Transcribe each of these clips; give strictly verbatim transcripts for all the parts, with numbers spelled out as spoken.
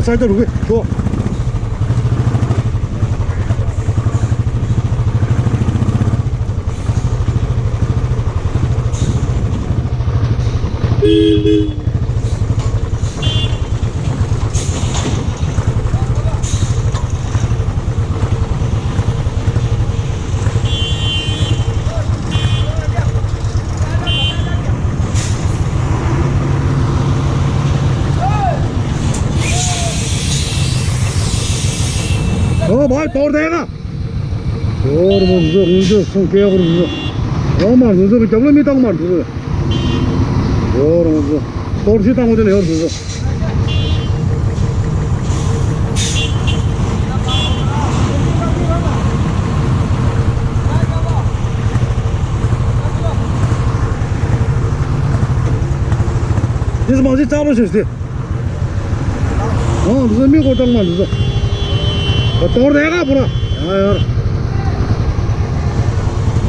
ས་ཆ་རུ་གི་ཤོག་ཨོ་བའི་དོར་དེ་ག་ཡོར་མོ་བཟོ་ངུ་བཟོ་སོང་སྐད་ཡོར་བཟོ། ཡོར་མ་བཟོ་བཟོ་གི་རྒྱབ་ལ་མི་བཏང་མ་བཟོ་བཟོ། ཡོར་མོ་བཟོ། གཏོར་ཤི་བཏང་བ་དེ་ལ་ཡོར་བཟོ་བཟོ། དེ་མང་ཆེ་རྩ་བ་ཞིག་སྟེ། ཨོ་འདི་ཚོ་མི་གོ་གྲངས་མ་འདི་ཚོ། ག་གཏོར་རེ་ག་པོ་ར། ཡ་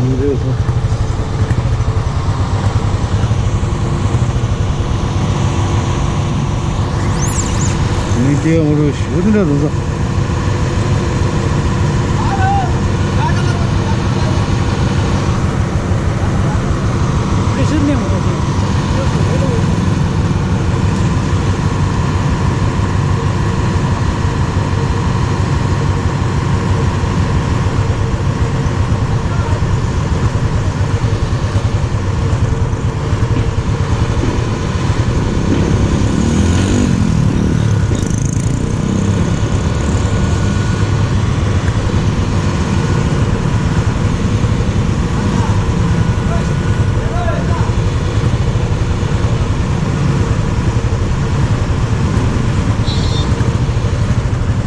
ཡ། འདི་ཚོ། མི་སྐྱེ་འོ་རུ་ཞུ་འདི་འདྲ་འདི་ཚོ།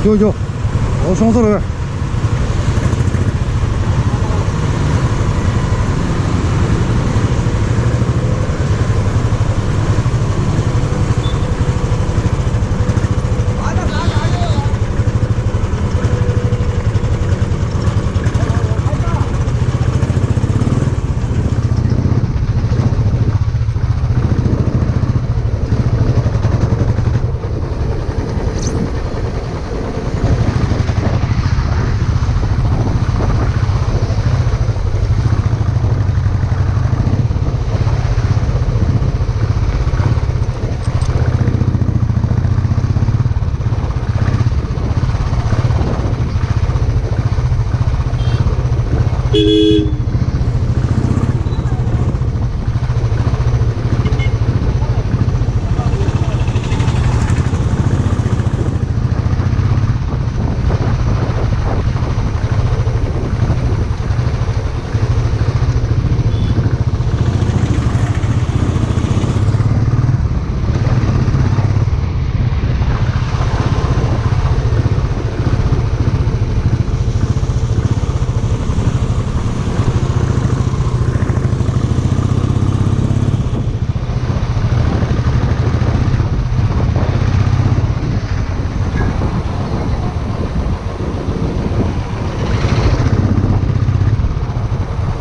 ཇོ་ཇོ། ཨོ་སོང་ཚར་བས།